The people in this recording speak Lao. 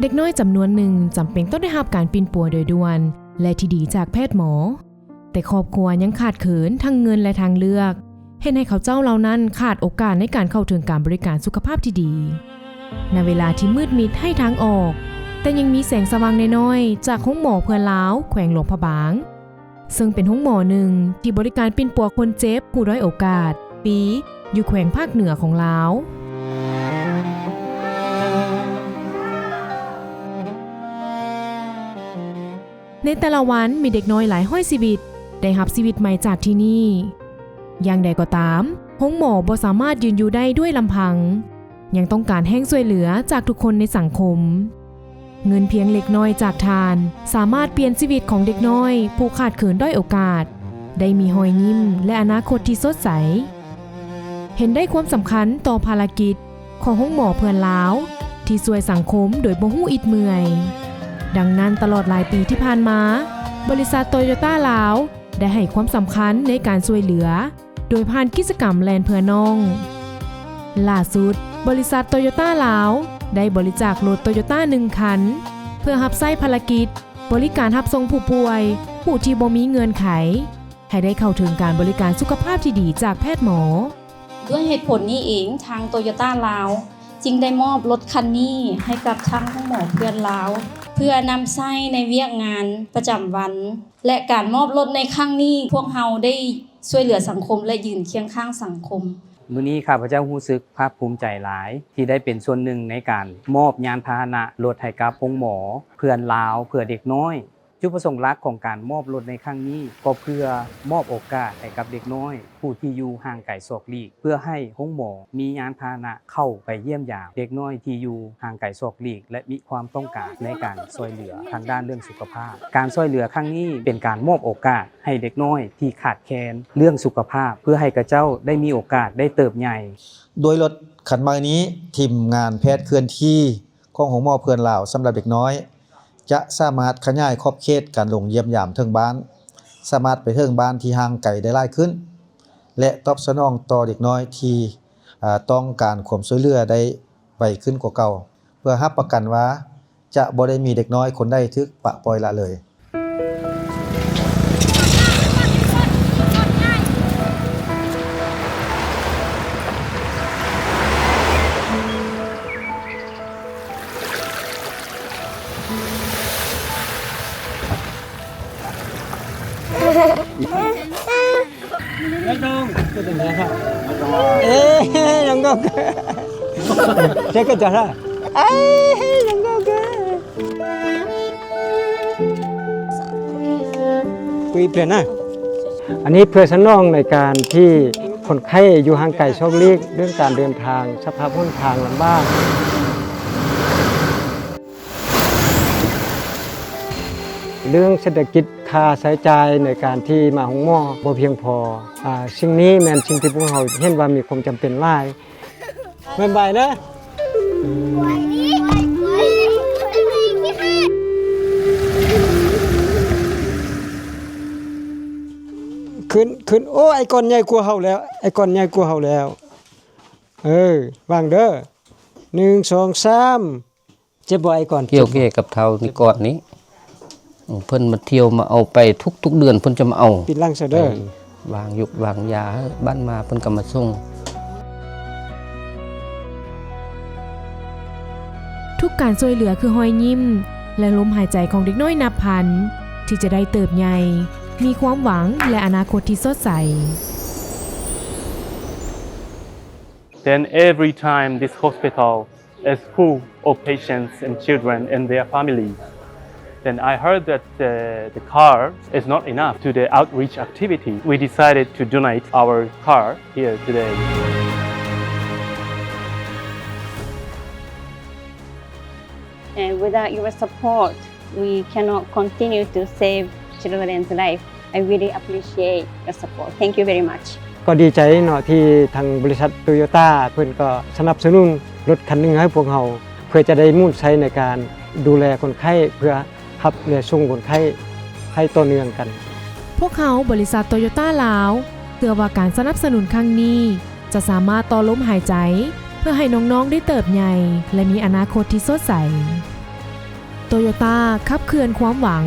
ເດັກນ້ອຍຈຳນວນໜຶ່ງຈຳເປັນຕ້ອງໄດ້ຮັບການປິ່ນປົວໂດຍດ່ວນ ແລະ ທີ່ດີຈາກແພດໝໍ, ແຕ່ຄອບຄົວຍັງຂາດເຂີນທັງເງິນ ແລະ ທາງເລືອກ, ເຮັດໃຫ້ເຂົາເຈົ້າເຫຼົ່ານັ້ນຂາດໂອກາດໃນການເຂົ້າເຖິງການບໍລິການສຸຂະພາບທີ່ດີ. ໃນເວລາທີ່ມືດມິດໄຮ້ທາງອອກ, ແຕ່ຍັງມີແສງສະຫວ່າງນ້ອຍໆຈາກໂຮງໝໍເພື່ອນລາວ ແຂວງຫຼວງພະບາງ, ເຊິ່ງເປັນໂຮງໝໍໜຶ່ງທີ່ບໍລິການປິ່ນປົວຄົນເຈັບຜູ້ດ້ອຍໂອກາດຟຣີ ຢູ່ແຂວງພາກເໜືອຂອງລາວ. ໃນແຕ່ລະວັນມີເດັກນ້ອຍຫຼາຍຮ້ອຍຊີວິດໄດ້ຮັບຊີວິດໃໝ່ຈາກທີ່ນີ້. ຢ່າງໃດກໍຕາມ, ໂຮງໝໍບໍ່ສາມາດຢືນຢູ່ໄດ້ດ້ວຍລຳພັງ, ຍັງຕ້ອງການແຮງຊ່ວຍເຫຼືອຈາກທຸກຄົນໃນສັງຄົມ. ເງິນພຽງເລັກນ້ອຍຈາກທ່ານ ສາມາດປ່ຽນຊີວິດຂອງເດັກນ້ອຍຜູ້ຂາດເຂີນດ້ອຍໂອກາດ ໄດ້ມີຮອຍຍິ້ມ ແລະ ອະນາຄົດທີ່ສົດໃສ. ເຫັນໄດ້ຄວາມສຳຄັນຕໍ່ພາລະກິດຂອງໂຮງໝໍເພື່ອນລາວ ທີ່ຊ່ວຍສັງຄົມໂດຍບໍ່ຮູ້ອິດເມື່ອຍ. ດັ່ງນັ້ນ, ຕະຫຼອດຫຼາຍປີທີ່ຜ່ານມາ, ບໍລິສັດໂຕໂຍຕ້າລາວ ໄດ້ໃຫ້ຄວາມສຳຄັນໃນການຊ່ວຍເຫຼືອ ໂດຍຜ່ານກິດຈະກຳແລ່ນເພື່ອນ້ອງ. ຫຼ້າສຸດ, ບໍລິສັດໂຕໂຍຕ້າລາວ ໄດ້ບໍລິຈາກລົດໂຕໂຍຕ້າໜຶ່ງຄັນ ເພື່ອຮັບໃຊ້ພາລະກິດບໍລິການຮັບສົ່ງຜູ້ປ່ວຍ, ຜູ້ທີ່ບໍ່ມີເງື່ອນໄຂ ໃຫ້ໄດ້ເຂົ້າເຖິງການບໍລິການສຸຂະພາບທີ່ດີຈາກແພດໝໍ. ດ້ວຍເຫດຜົນນີ້ເອງ, ທາງໂຕໂຍຕ້າລາວ ຈຶ່ງໄດ້ມອບລົດຄັນນີ້ໃຫ້ກັບທາງໂຮງໝໍເພື່ອນລາວ ເພື່ອນຳໃຊ້ໃນວຽກງານປະຈຳວັນ ແລະ ການມອບລົດໃນຄັ້ງນີ້, ພວກເຮົາໄດ້ຊ່ວຍເຫຼືອສັງຄົມ ແລະ ຢືນຄຽງຂ້າງສັງຄົມ. ມື້ນີ້ຂ້າພະເຈົ້າຮູ້ສຶກພາກພູມໃຈຫຼາຍ ທີ່ໄດ້ເປັນສ່ວນໜຶ່ງໃນການມອບຍານພາຫະນະລົດໃຫ້ກັບໂຮງໝໍເພື່ອນລາວ ເພື່ອເດັກນ້ອຍ. ຈຸດປະສົງຫຼັກຂອງການມອບລົດໃນຄັ້ງນີ້ ກໍເພື່ອມອບໂອກາດໃຫ້ກັບເດັກນ້ອຍ ຜູ້ທີ່ຢູ່ຫ່າງໄກສອກຫຼີກ ເພື່ອໃຫ້ໂຮງໝໍມີຍານພາຫະນະເຂົ້າໄປຢ້ຽມຢາມເດັກນ້ອຍທີ່ຢູ່ຫ່າງໄກສອກຫຼີກ ແລະ ມີຄວາມຕ້ອງການໃນການຊ່ວຍເຫຼືອທາງດ້ານເລື່ອງສຸຂະພາບ. ການຊ່ວຍເຫຼືອຄັ້ງນີ້ເປັນການມອບໂອກາດໃຫ້ເດັກນ້ອຍທີ່ຂາດແຄນເລື່ອງສຸຂະພາບ ເພື່ອໃຫ້ເຂົາເຈົ້າໄດ້ມີໂອກາດໄດ້ເຕີບໃຫຍ່. ດ້ວຍລົດຄັນໃໝ່ນີ້, ທີມງານແພດເຄື່ອນທີ່ຂອງໂຮງໝໍເພື່ອນລາວສຳລັບເດັກນ້ອຍ ຈະສາມາດຂະຫຍາຍຂອບເຂດການລົງຢ້ຽມຢາມເຖິງບ້ານ, ສາມາດໄປເຖິງບ້ານທີ່ຫ່າງໄກໄດ້ຫຼາຍຂຶ້ນ ແລະ ຕອບສະໜອງຕໍ່ເດັກນ້ອຍທີ່ ອາ ຕ້ອງການຄວາມຊ່ວຍເຫຼືອໄດ້ໄວຂຶ້ນກວ່າເກົ່າ, ເພື່ອຮັບປະກັນວ່າຈະບໍ່ໄດ້ມີເດັກນ້ອຍຄົນໃດຖືກປະປ່ອຍລະເລີຍ. ອັນນີ້ເພື່ອສະໜອງໃນການທີ່ຄົນໄຂ້ຢູ່ຫ່າງໄກສອກຫຼີກ ເລື່ອງການເດີນທາງ, ສະພາບຫົນທາງລຳບາກ, ເລື່ອງເສດຖະກິດ, ຄ່າໃຊ້ຈ່າຍໃນການທີ່ມາໂຮງໝໍບໍ່ພຽງພໍ. ອາ, ສິ່ງນີ້ແມ່ນສິ່ງທີ່ພວກເຮົາເຫັນວ່າມີຄວາມຈຳເປັນຫຼາຍ. ບາຍບາຍນະ. ຂຶ້ນ, ຂຶ້ນ. ໂອ້, ໄອ້ກ້ອນໃຫຍ່ກວ່າເຮົາແລ້ວ, ໄອ້ກ້ອນໃຫຍ່ກວ່າເຮົາແລ້ວ. ເອີ, ວາງເດີ. ໜຶ່ງ ສອງ ສາມ. ເຈັບບໍ່ ໄອ້ກ້ອນ? ກ່ຽວແກ່ກັບເຖົ້ານີ້ ກ້ອນນີ້. ເພິ່ນມາທ່ຽວມາເອົາໄປທຸກໆເດືອນ ເພິ່ນຈະມາເອົາ. ປິ່ນຫຼັງຊະເດີ. ວາງຢູກວາງຢາໃຫ້ບ້ານມາ ເພິ່ນກໍມາສົ່ງ. ທຸກການຊ່ວຍເຫຼືອຄືຮອຍຍິ້ມ ແລະ ລົມຫາຍໃຈຂອງເດັກນ້ອຍນັບພັນ ທີ່ຈະໄດ້ເຕີບໃຫຍ່, ມີຄວາມຫວັງ ແລະ ອະນາຄົດທີ່ສົດໃສ. Then every time this hospital is full of patients and children and their families. Then I heard that, uh, the car is not enough to the outreach activity. We decided to donate our car here today. And without your support, we cannot continue to save children's life. I really appreciate your support. Thank you very much. ກໍດີໃຈເນາະ ທີ່ທາງບໍລິສັດໂຕໂຍຕ້າເພິ່ນກໍສະໜັບສະໜູນລົດຄັນໜຶ່ງໃຫ້ພວກເຮົາ ເພື່ອຈະໄດ້ໝູນໃຊ້ໃນການດູແລຄົນໄຂ້ ເພື່ອຮັບ ແລະ ສົ່ງຄົນໄຂ້ໃຫ້ຕໍ່ເນື່ອງກັນ. ພວກເຮົາ ບໍລິສັດໂຕໂຍຕ້າລາວ ເຊື່ອວ່າການສະໜັບສະໜູນຄັ້ງນີ້ ຈະສາມາດຕໍ່ລົມຫາຍໃຈ ເພື່ອໃຫ້ນ້ອງໆໄດ້ເຕີບໃຫຍ່ ແລະ ມີອະນາຄົດທີ່ສົດໃສ. ໂຕໂຍຕ້າ ຂັບເຄື່ອນຄວາມຫວັງ.